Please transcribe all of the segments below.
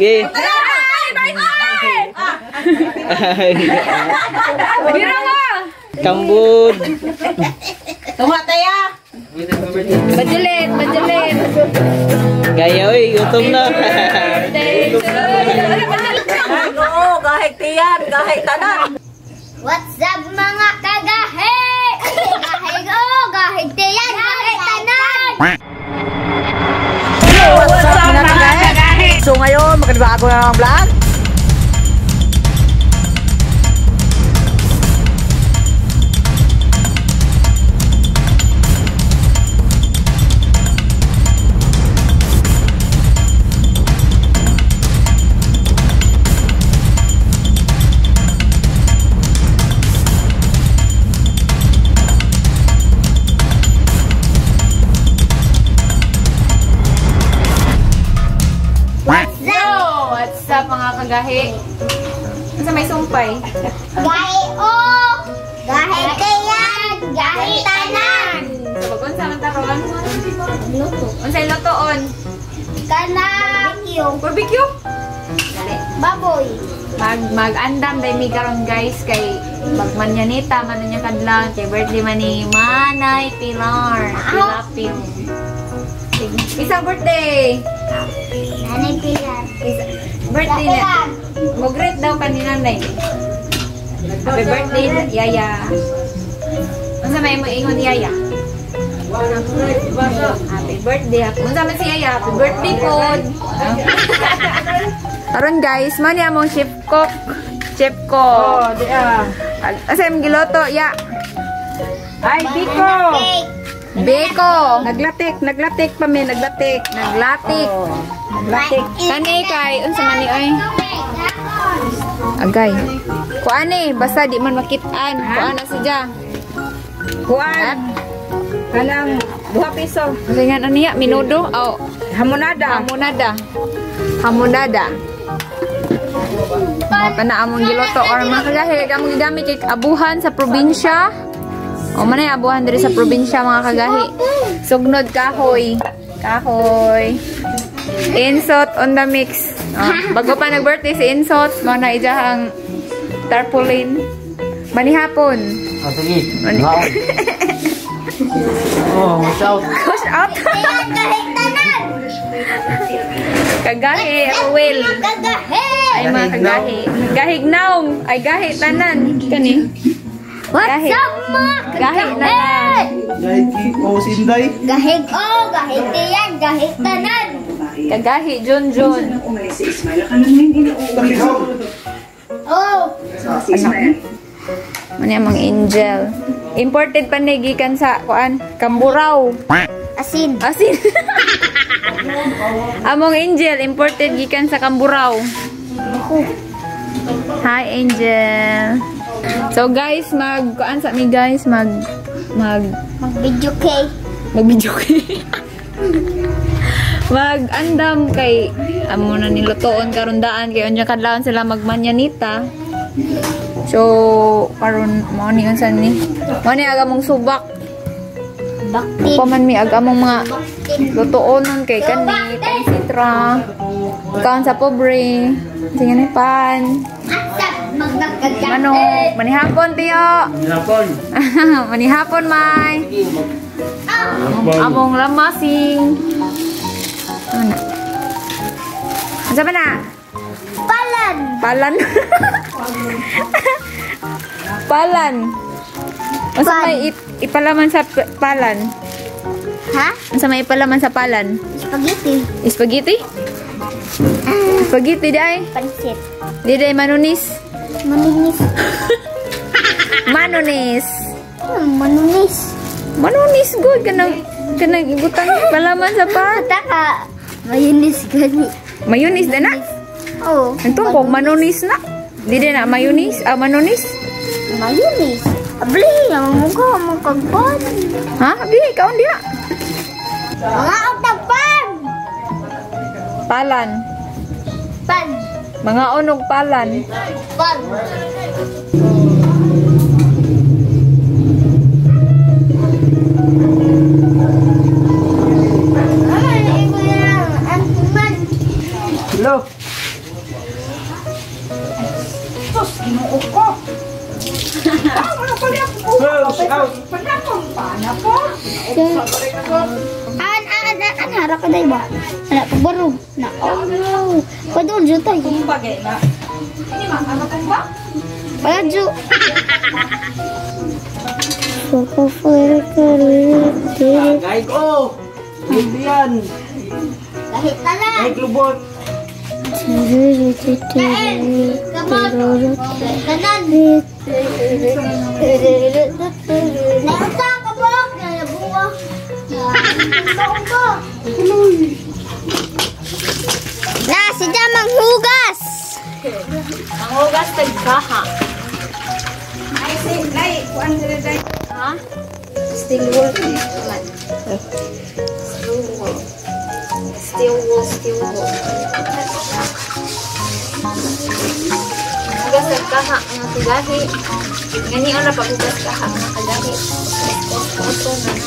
Sige. Bira mo! Kambud. Tunga tayo. Bajulit, bajulit. Gaya oy, gutom na. Oo, gahig tiyan, gahig tanan. What's up mga kagahe? Gahig o, gahig tiyan, gahig tanan. Hello, what's up mga kagahe? So ngayon, magkanibago na ang vlog. What's up mga kagahi? Sa may sumpay. Gahi o, gahig tiyan, gahig tanan. So pag-unsa man taron? Unsay lutoon? Kanang Barbecue? Dali. baboy. Mag-andam dahil mi karon guys kay magmanyanita man niya kadlaw kay birthday man ni Manay Pilar. Pilapil. Isang birthday. Nanay Pilar. Birthday na. Mag-greet daw pa ni Nanay. Happy birthday, Yaya. Unsa may mo ingon Yaya? Happy birthday. Unsa man si Yaya? Happy birthday pod. Karon guys, man ni among chef cook. Chef cook. Oh, di ah. Asa imong giluto ya? Ay, biko. Cake. Beko. Naglatik, naglatik pa mi, naglatik. Naglatik. Oh, naglatik. Kani kay unsa man ni oy? Agay. Kuan ni, basta di man makit-an. Kuan na siya. Kuan. Kanang 2 piso. Kasi nga ano niya, minudo? Oh, Hamonada. hamonada. Hamonada. Mga pa na among giluto or mga kagahi, among gigamit kay abuhan sa probinsya. O man ay abuhan diri sa probinsya mga kagahi. Sugnod kahoy. Kahoy. Insot on the mix. Oh, bago pa nag-birthday si Insot, mao na ijahang tarpaulin. Manihapon. Oh, sige. Oh, watch out. Push out. Tiyan, gahig tanan. Kagahi, Ruel. Kagahe. Ay mga kagahi. Gahig naong. Ay gahi tanan. Kani. What's Gahig. up mga Gahig na kagahe? Gahig o sinday. Gahig o, gahig tiyan, gahig tanan. Kagahi Junjun. Oh, Mani among angel. Imported pa ni gikan sa kuan, Kamburao. Asin. Asin. Among angel imported gikan sa Kamburao. Hi Angel. So guys, mag kuan sa mi guys, mag mag Mag-video kay. mag video kay. Mag andam kay amo na nilutoon karon daan kay unya kadlawon sila magmanyanita. So karon mao ni unsa ni? Mao ni aga mong subak. Bakti. Pa man mi aga mong mga lutoon nun kay kani pansitra. Kaon sa pobre. Sige ni pan. What's up mga kagahe? Manok, manihapon tiyo. Hapon. Manihapon may. Among lamasing. Ano na? Ano ba na? Palan. Palan. Palan. Unsa may ipalaman sa palan? Ha? Unsa may ipalaman sa palan? Spaghetti. Spaghetti? Spaghetti di ay. Pansit. Di day manunis. Manunis. Manunis. Manunis. Manunis good kanang kanang ibutang palaman sa pan. Taka. Mayunis gani. Mayunis na na. Oh. Nagtungkog manunis na. Di day na mayunis, ah manunis. Mayunis. Abli, ang mukha mo kagpan. Ha? Abi, kaon diha. Mga utagpan. Palan. Pan. Mga onog palan. Pan. Hello. Ginoo ko. Ah, wala pala ako. Panakong panapon. An an an an hara ka day ba? Ana pagbarog. Na oh no. Padul jud tay. Bagay na. Ini ma, ano kung ba? Wala ju. Gahig oh! Hindi yan. Kahit tala. Gahig lubot. Tanan. Nausa ka ba? Nalabuwa. Na, si Jamang hugas. Manghugas tagkaha. Ay, si, nay, kuan sila day. Ha? Steel wool. Steel wool. Steel wool, steel wool. Hugas tagkaha mga kagahi. Ngani ora paghugas kaha mga kagahi. Koso na na.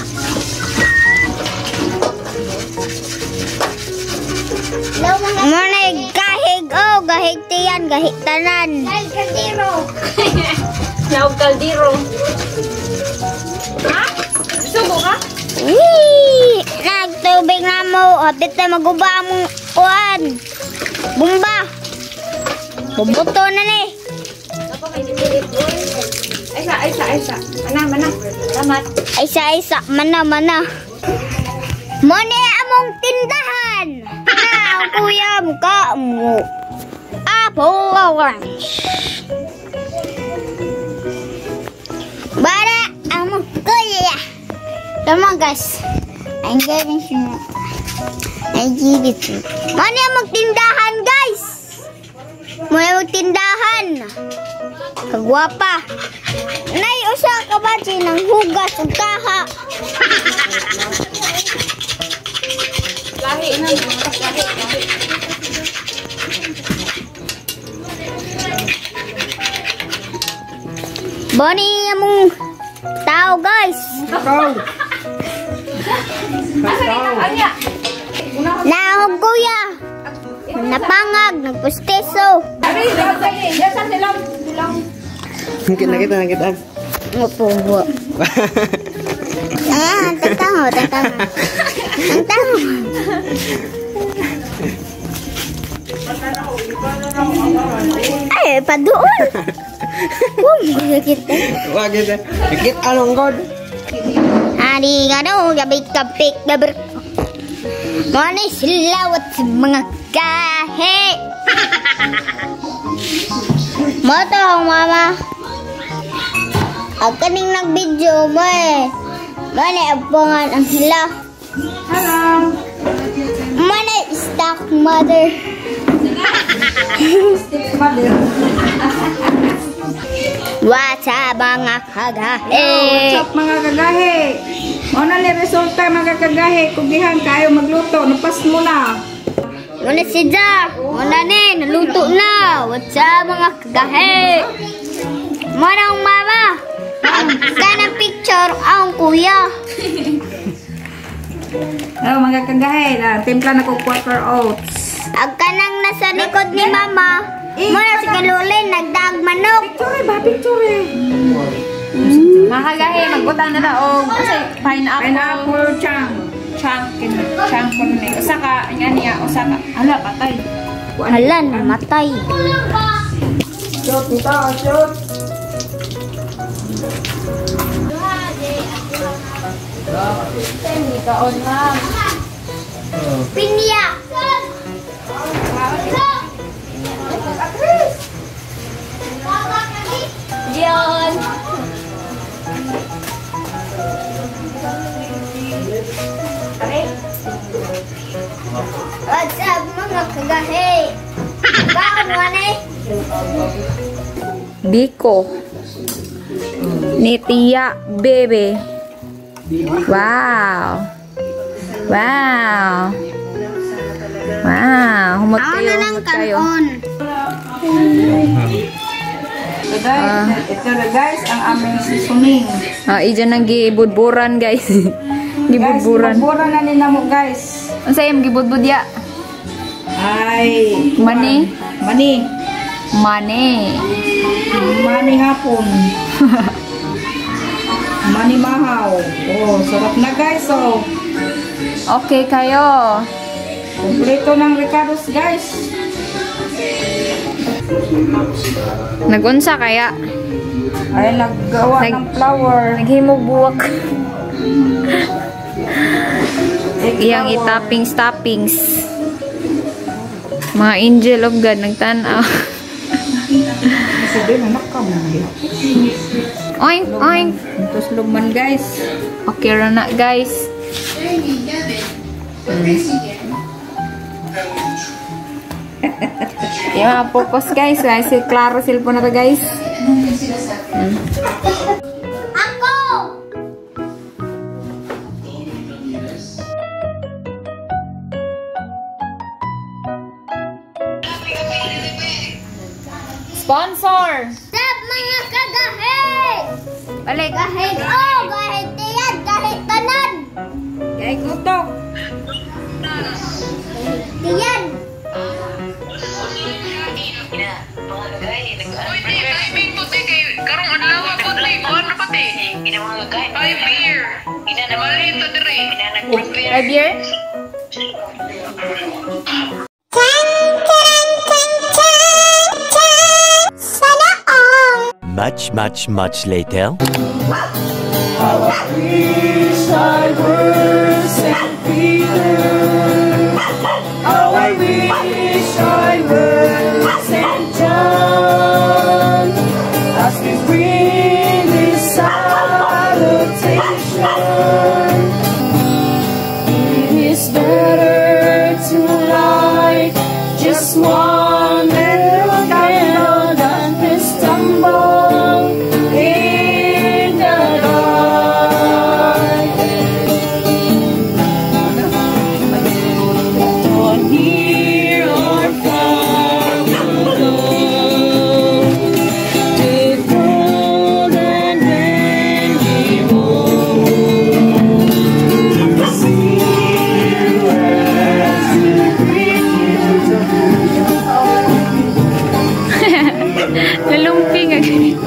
Muna gahig oh, gahig tiyan, gahig tanan. Gahig kaldero. Laog kaldero. Ha? Subo ka? Wee! Nagtubig na mo, hapit na maguba among kuan. Bumba. Bubuto na ni. Dapat may dinilit oy. Ay sa, ay sa, ay sa. Ana, mana. Salamat. Isa isa mana mana. Mone among tindahan. Na kuya muka mo. Apple orange. Bara among kuya. Come on guys. I'm getting you. I give it to you. Mone among tindahan guys. Mone among tindahan. Kagwapa. Nay usa ka ba nang hugas ug kaha. Gahi na. Gahi, gahi. Bonnie among tao guys. Kakaw! Anya. Naog kuya. Napangag, nagpusteso. Ari, yasan silang silang. Nakita, nakita. Opo. Ah, tatango, tatango. Ang tango. Ay, paduol. Boom, kita. Wag kita. Nakita anong god? Ari ka no, gabi kapik gabi. Mani sila wat mga kahe. Moto mama. Ang kaning nag-video mo eh. Mani apungan ang sila. Hello. Mani stock mother. Stick mother. What's up mga kagahe? What's up mga kagahe? Mao na ni resulta mga kagahe. Kugihan kayo magluto. Napas mo na. Muna si Ja. Muna ni, naluto na. What's up mga kagahe? Muna ang mama. Kanang picture ang kuya. Oh, mga kagahe, na timpla na ko quarter oats. Ang kanang nasa likod ni mama. Muna si Kalulin, nagdaag manok. Picture ba? Picture. Mga kagahi, magbutang na og pineapple. Pineapple chang. Chunk. Chunk ko ni. Usa ka, nga niya, usa ka. Hala, patay. Hala, namatay. Shoot, ito, shoot. Hindi ka on, ma'am. Pinya. Dion. What's up mga kagahe? Baon mo ni? Biko. Ni Tia Bebe. Wow. Wow. Wow. Humot Ako kayo. na lang Humot kayo. kanon. So guys, ito na guys, ang aming seasoning. Ah, iyan ang gibudburan guys. Gibudburan. Guys, gibudburan na ni namo guys. Unsa imong gibudbud ya? Ay, Mani? Mani. Money. Money hapon. Money mahaw. Oh, sarap na, guys. Oh. Okay kayo. Kompleto ng rekados, guys. Nagunsa kaya? Ay, naggawa ng flower. Naghimog buwak. Egg Iyang flower. itoppings toppings. Mga angel of God nagtan-aw. Sabi, anak ka mo. Oink oink. Tuslog man, guys. Okay ra na, guys. Yung mga focus, guys. Ay, si Klaro cellphone na to, guys. Ako! Sponsor! Stop, mga kagahi! Balik. Gahi oh! Gahi tiyan! Gahi tanan! Kay gutok. Tiyan! Uy, di, timing to, te. Kay, karong adlaw po, te. Kuhan na pa, te. 5 year. Malin to, dire. 5 year? Sana all! Much, much, much later. Wish I were Saint Peter. How I wish I were Saint John. As we bring this salutation, it is better to light just one little candle than to stumble in the dark. Near or far we'll go to cold and windy home. See you as we greet you. Nalumping agad.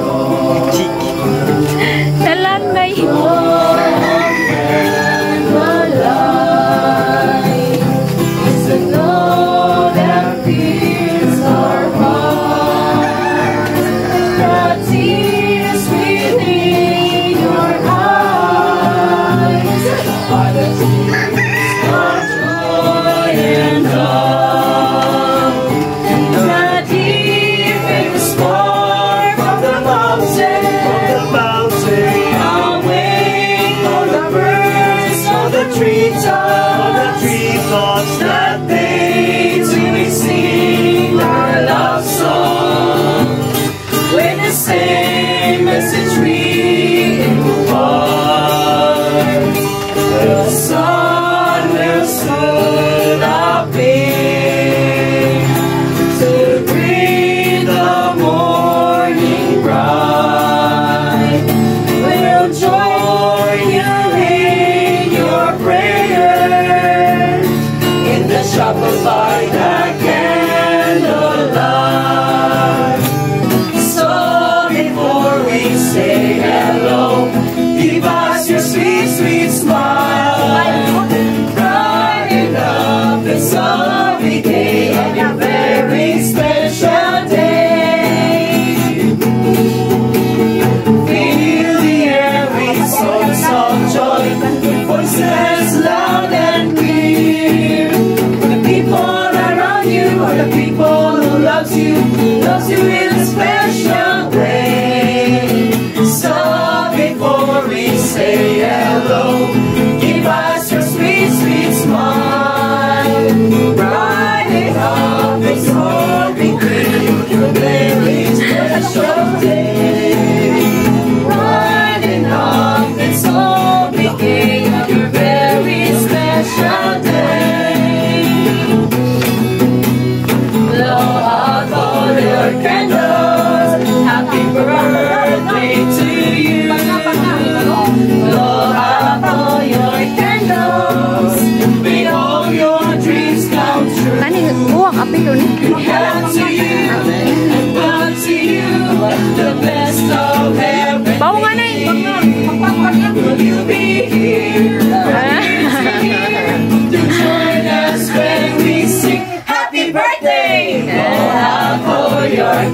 Nalanday. Is to know that fears are past. The tears within your eyes are the tears of joy and love. The deepest spark of the mountain.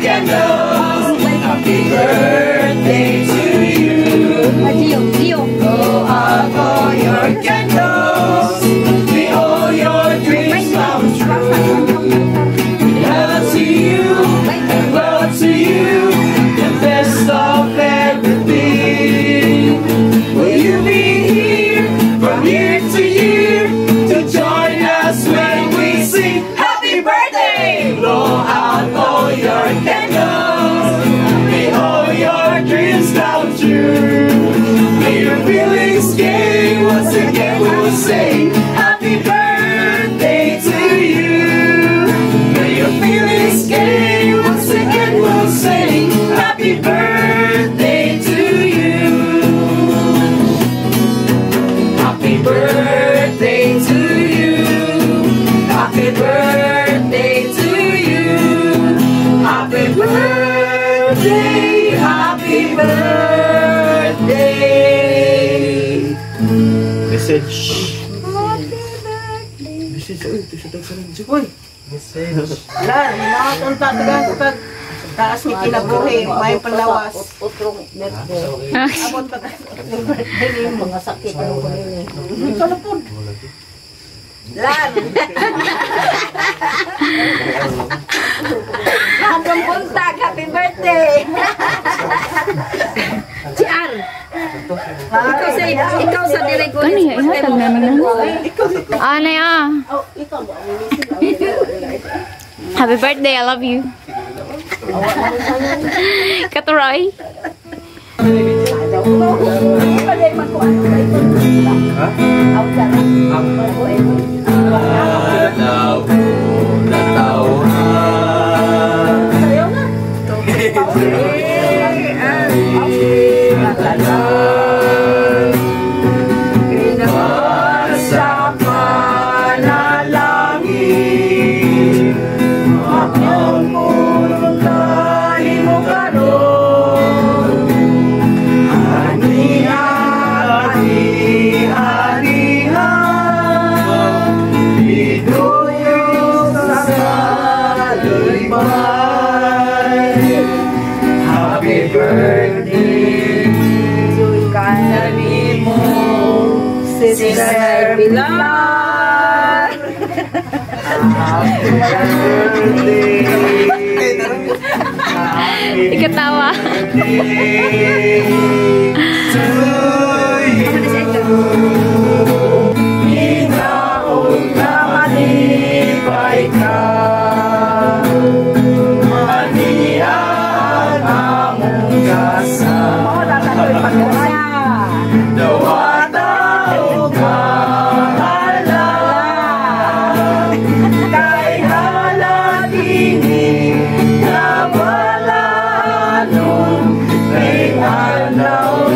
Candles. Happy birthday to you. Blow out all your candles. May all your dreams come true. Hello to you, and well to you, the best of everything. Will you be here from year to year to join us when we sing Happy Birthday? Blow out all your candles. May all your dreams come true. May your feelings gay. Once again we will say Happy Birthday to you. May your feelings gay. Once again we'll say Happy Birthday to you. Happy birthday to you. Happy birthday to you. Happy birthday, happy birthday. Message. Message. Uy, ito sa tag sa radyo. Uy! Message. Lan, nakapunta taga pag taas ni kinabuhi, may panglawas. Abot pa tayo. Birthday nimo. Mga sakit ang kunin. Ikaw na po. Lan. Lan, buntag. Happy birthday. GR. Ikaw sa direct. Kani ihatag na nila. Anay ah. Happy birthday, I love you. Katuroy. Sa panalangin, akong puntahin mo karon. Ani, ani, ani, iduyo sa kalibay. Happy birthday kanimo, Sister Pilar. Happy birthday. Ikatawa. To you. Hinaot na malipay ka. Manian among kasal. Dawata o kahala. Kay halagini na balanon, kay adlaw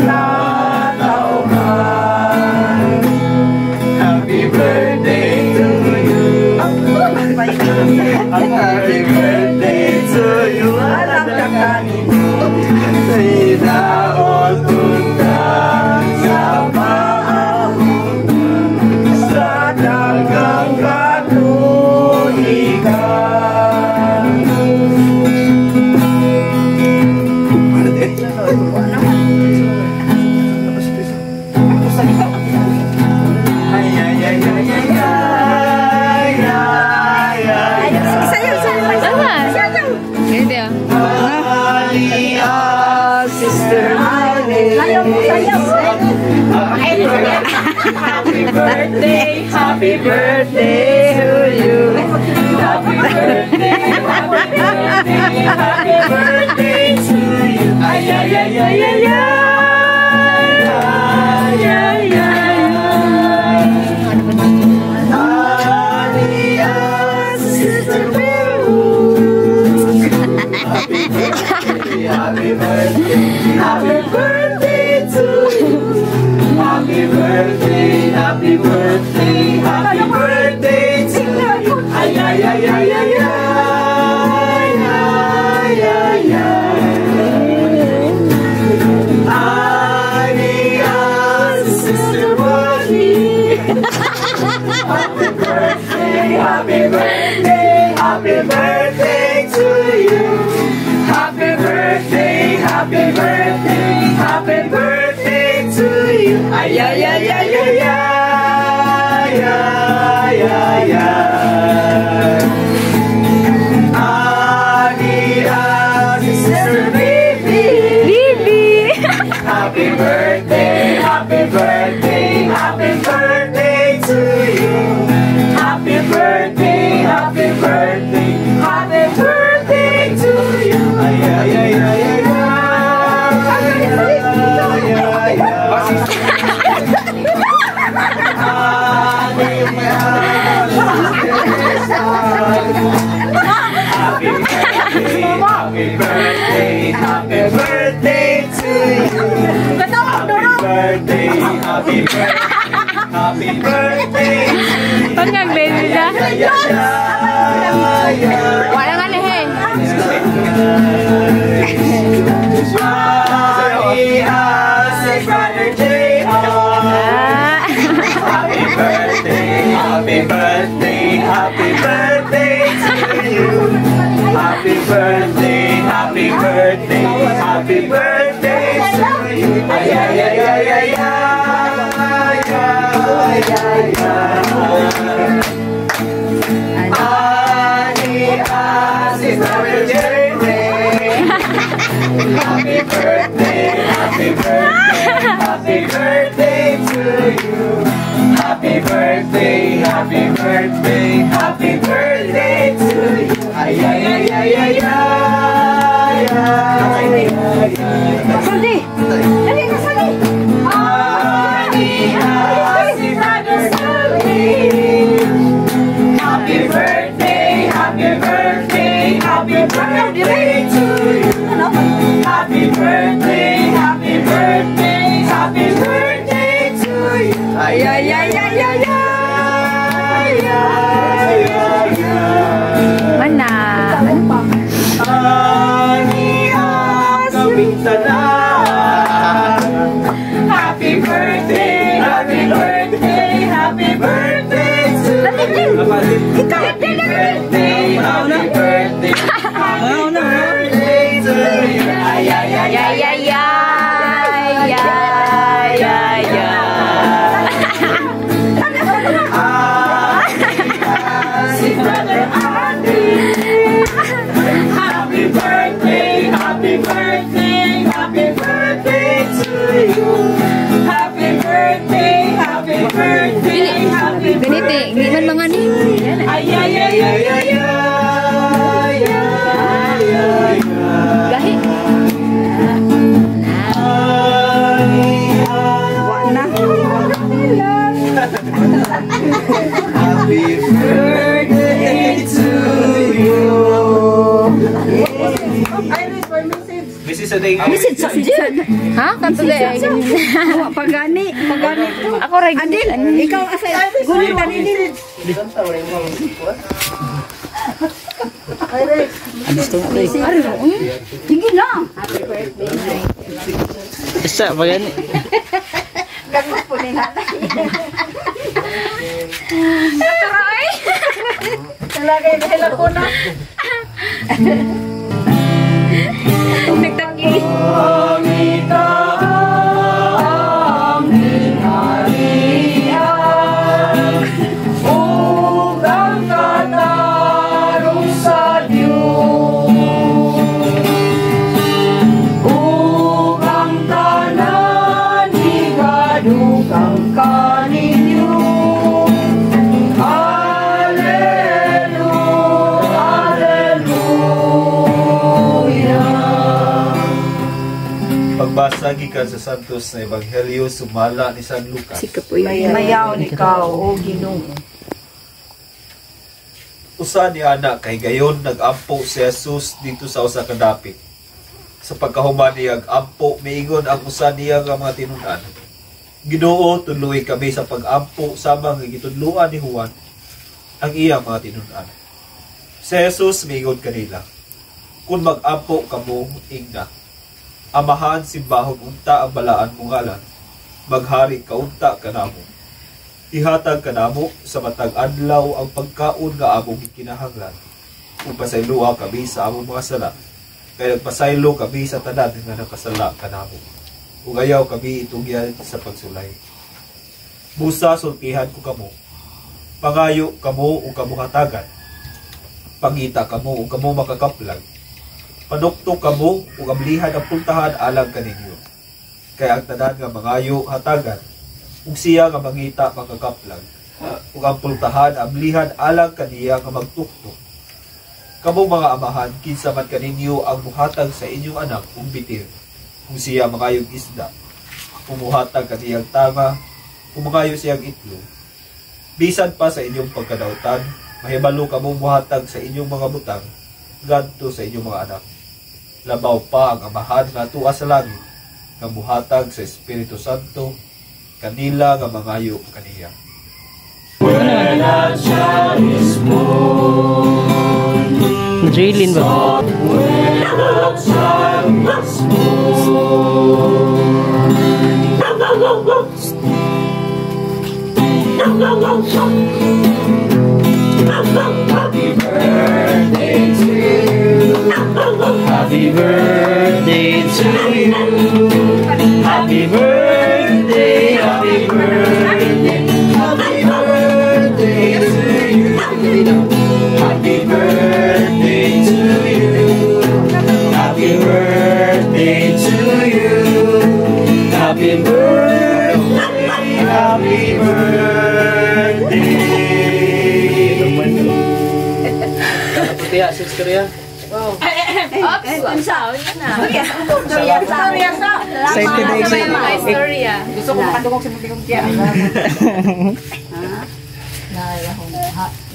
natawhan. Happy birthday to you. Happy birthday to you. Alam ka kanino. Hinaot unta sa paahon sa dagang katuigan. Ay, ay, ay, ay, ay, ay, ay, ay, Tama. Ganito ah. Ali, Sister Ali. Happy birthday, happy birthday to you. Happy birthday, happy birthday, happy birthday to you. Ay, ay, ay, ay, ay, ay, ay, ay, ay. Ali, Sister Belu. Happy birthday, happy birthday, happy birthday to you. Happy birthday, happy birthday, happy birthday to you. Ay, ay, ay, ay, ay, ay, ay, ay, ay. Ali, Sister Bonnie. Happy birthday, happy birthday, happy birthday to you. Ay, ay, ay, ay, ay, ay, ay, ay, ay. Ani, ani, Sister Bibi. Bibi! Happy birthday, happy birthday, happy birthday to you. Happy birthday, happy birthday, happy birthday to you. Ay, ay, ay, ay, ay, ay, ay, ay, ay. Ani, happy birthday, happy birthday, happy birthday to you. Happy birthday, happy birthday, happy birthday to you. Pangag baby ka. Ay, ay, ay, ay. Wala nga ni he. Ani, asi, Brother J.R. Ah. Happy birthday, happy birthday, happy birthday to you. Happy birthday, happy birthday, happy birthday to you. Ay, ay, ay, ay, ay, ay, ay, ay, ay. Ani, asi, Brother J.R. Happy birthday, happy birthday, happy birthday to you. Happy birthday, happy birthday, happy birthday to you. Ay, ay, ay, ay, ay, ay, ay, ay, ay. Sali! Dali na, sali! Ani, asi, Brother Sully. Happy birthday, happy birthday, happy birthday to you. Happy birthday, happy birthday, happy birthday to you. Ay, ay, ay, ay, ay, ay, ay, ay, ay. Mana. Ani ang kaming tanan. Happy birthday, happy birthday, happy birthday to you. Happy birthday, happy birthday, happy birthday to you. Ay, ay, ay, Ay, ay, ay, ay, ay, ay, ay. Si Brother Andy. Happy birthday, happy birthday, happy birthday to you. Happy birthday, happy birthday, happy Ganiti, di man mga ni. Ay, ay, ay, ay, ay, ay, ay, ay, ay. Gahi. Wa na. Happy birthday to you. Mrs. Ading. Ha? Kato de. Wa pagani, pagani to. Ako ra. Adil, ikaw asa gulit ani din. Sige lang. Isa pa gani. Gagawin po ni nanay. Talagay dahil ako na. Nagtanggi. Pangita ang gingharian ug ang katarong sa Dios ug ang tanan ikadugang kaninyo. Hallelujah, hallelujah. Pagbasa gikan sa Santos na Ebanghelyo sumala ni San Lucas. Mayaw ikaw, o Ginoo. Usa ni ana kay gayon nag-ampo si Jesus dito sa usa ka dapit. Sa pagkahuman niya ampo, miingon ang usa niya nga mga tinun-an. Ginoo, tudloi kami sa pag-ampo sama nga gitudloan ni Juan ang iya mga tinun-an. Si Jesus miingon kanila, kung mag-ampo kamo, ingna. Amahan simbahon unta ang balaan mong ngalan. Maghari ka unta kanamo. Ihatag kanamo sa matag adlaw ang pagkaon nga among gikinahanglan. Ug pasayloa kami sa among mga sala. Kay nagpasaylo kami sa tanan nga nakasala kanamo. Ug ayaw kami itugyan sa pagsulay. Busa sultihan ko kamo. Pangayo kamo ug kamo hatagan. Pangita kamo ug kamo makakaplag. Panuktok kamo ug amlihan ang pultahan alang kaninyo. Kay ang tanan nga mangayo hatagan, ug siya nga mangita makakaplag, ug ang pultahan amlihan alang kaniya nga magtuktok. Kamo mga amahan, kinsa man kaninyo ang muhatag sa inyong anak ug bitir, kung siya mangayog isda, kung muhatag kaniyang tanga, kung mangayo siyang itlog. Bisan pa sa inyong pagkadautan, mahibalo kamo muhatag sa inyong mga butang ngadto sa inyong mga anak. Labaw pa ang Amahan nga tua sa langit, nga muhatag sa Espiritu Santo kanila nga mangayo kaniya. When a child is born, Jaylin ba? When a child is born. Happy birthday to you. Happy birthday to you. Happy birthday, happy birthday, happy birthday to you. Happy birthday to you. Happy birthday to you. Happy birthday, happy birthday. Gusto ko makadungog sa mga kaya.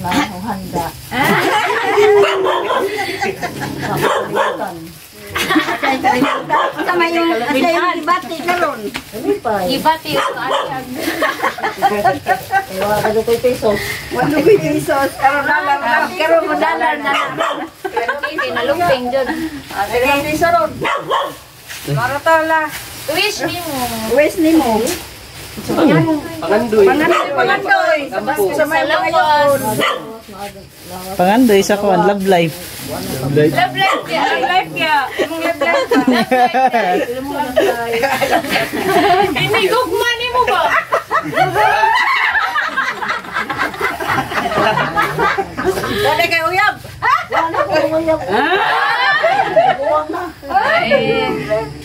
Nahuhanda. Sama yung gibati karon. Gibati yung ano. Wala pesos. Wala pesos. Karon dalar na. Karon mo dalar na. Nalumping dyan. Sige, piso ron. Maratala. Wish ni mo. Wish ni mo. Pangandoy. Pangandoy. Sa may mga Pangandoy sa kuan, love life. Love life ya. Love life ya. Imong love life. Love life. Ini gugma ni mo ba? Wala kay uyab. Wala ko uyab. Buwang na.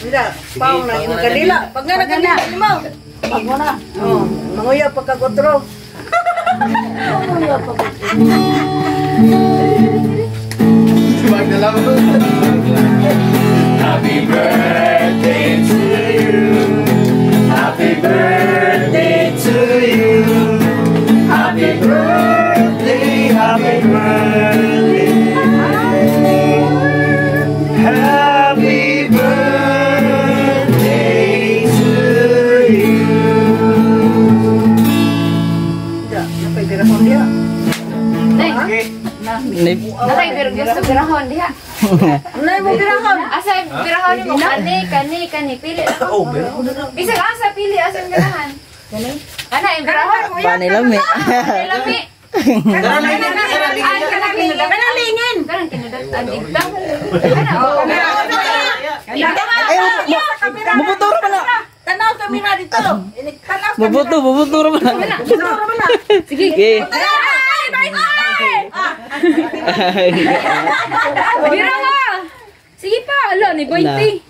Mira, paong na imong kanila. Pag nga na kanila mo. Pag mo na. Oh, manguyab pagkagotro. Manguyab pagkagotro. Happy birthday to you. Happy birthday to you. Happy birthday, happy birthday. Happy birthday to you. Nakay birahon diha. Nay mo birahon. Asa birahon nimo kani kani kani pili. Oh, birahon. Bisag asa pili asa ganahan. Kani? Ana im birahon. Panay lami. Lami. Kanalingin. Kanang kinadatan igtang. Ana. Ay, bubuturo man na. Tanaw kamera dito. Tanaw. Bubuto, bubuturo man na. Sige. Bira ka. Sige pa, ala ni 20.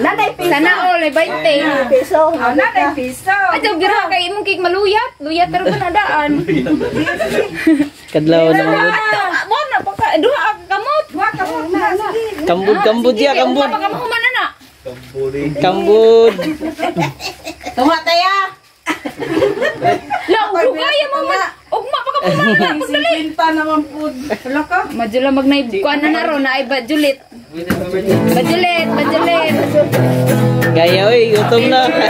Nanay piso. Sana all ni 20. Piso. Nanay piso. Adyo bira kay imong kig maluyat, luyat pero man adaan. Kadlaw na mo. Mo na pagka duha ka kamot. Duha kamot na. Kambud, kambud ya, kambud. Pagka mahuman na na. Kambud. Tunga taya. La, ugaya mo man. Ugma pa ka puman na pagdali. Pinta naman pud. Wala ka. Madyo lang magnaib kuan na naro na ay bajulit. Bajulit, bajulit. Gaya oy, gutom na. Wala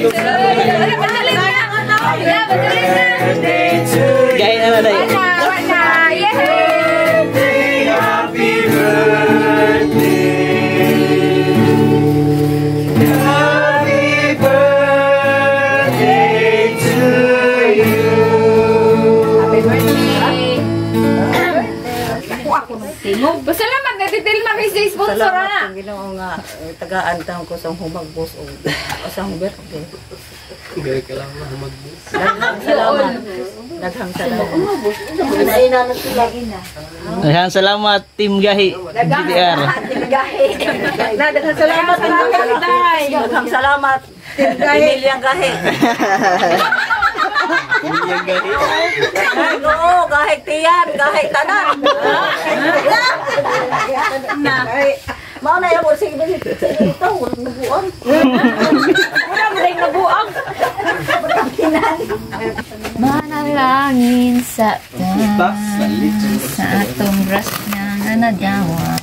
bajulit na. Wala bajulit na. Gaya na na. Wala, wala. Yay! Happy birthday. Happy birthday to you. Happy birthday. Tingog. Salamat na titilma kay sa sponsor na. Ang Ginoo nga tagaan taon ko sa humagbos og sa birthday. Salamat. Daghang salamat. Daghang salamat, Team Gahi GDR. Na, daghang salamat. Daghang salamat. Pamilyang Gahi. Pamilyang Gahi. Oo, gahi tiyan, gahi tanan. Na. Mao na yung sige sige ito, walang nabuang. Wala mo rin nabuang. Manalangin sa sa atong grasya nga nadawat.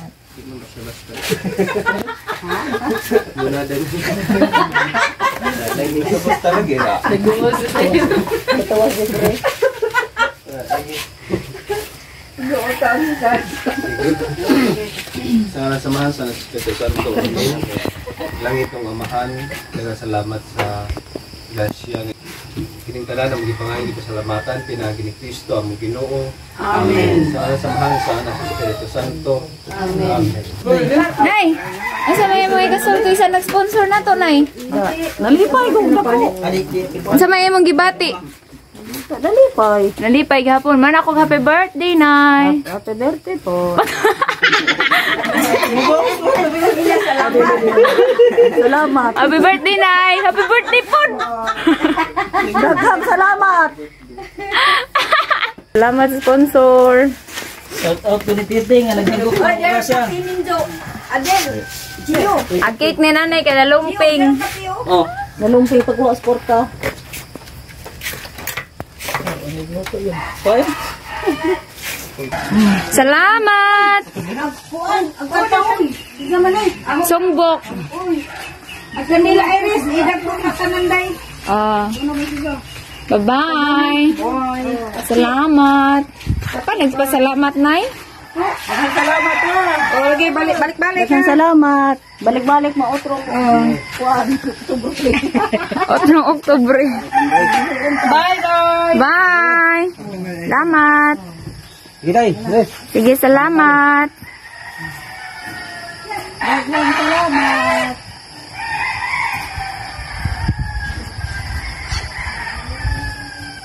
Sa samahan sa Espiritu Santo. Amen. Langit ng Amahan, daghang salamat sa grasya. Kining tanan ang gipangayo gipasalamatan pinaagi ni Kristo among Ginoo. Amen. Sa samahan sa Anak sa Espiritu Santo. Amen. Nay, asa may mga kasulti sa nag-sponsor na to, Nay? Nalipay kong dako. Unsa may imong gibati? Nalipay. Nalipay gihapon. Man ako happy birthday, Nay. Happy birthday po. Salamat. Happy birthday, Nay. Happy birthday po. Daghang salamat. Salamat sponsor. Shout out to ni Titi nga naghagok ng grasya. Ang cake ni Nanay kay nalumping. Oh. Nalumpay pag wa sport ka. Salamat. Sungbok. Ang kanila Iris, idag ko na kananday. Ah. Bye-bye. Salamat. Papa, nagpasalamat, Nay? Salamat ha. O, okay, balik, balik, balik. Daghang salamat. Balik-balik mo otro ko. Kuan. Otrong Oktubre. Bye, bye. Bye. Salamat. Sige, Sige, salamat. Salamat.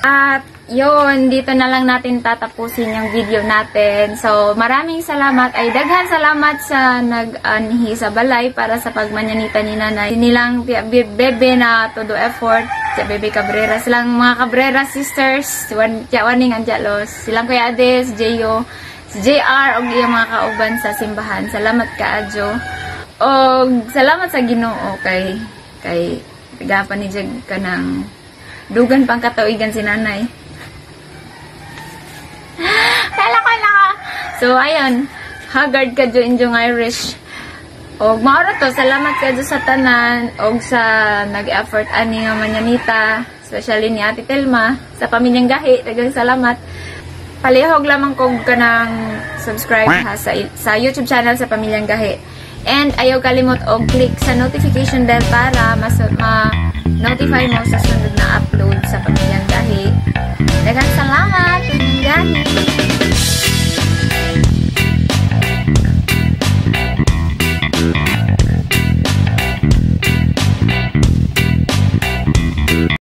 At yun, dito na lang natin tatapusin yung video natin. So, maraming salamat. Ay, daghan salamat sa nag-anhi sa balay para sa pagmanyanita ni Nanay. Nilang Bebe na todo effort. Tiya Bebe Cabrera. Silang mga Cabrera sisters. Tiya Waning Anjalos. Silang Kuya Ades, Jeyo, si JR, og iyang mga kauban sa simbahan. Salamat ka, Adjo. Og salamat sa Ginoo kay kay gapa ni Jag ka ng dugan pang katuigan si Nanay. Kala ko na. So, ayun. Haggard ka jo injong Irish. Og maoro to, salamat ka sa tanan og sa nag-effort ani nga manyanita, especially ni Ate Telma, sa pamilyang Gahi, daghang salamat. Palihog lamang kog kanang subscribe ha sa YouTube channel sa Pamilyang Gahi. And ayaw kalimot og click sa notification bell para mas ma-notify mo sa sunod na upload sa Pamilyang Gahi. Daghang salamat.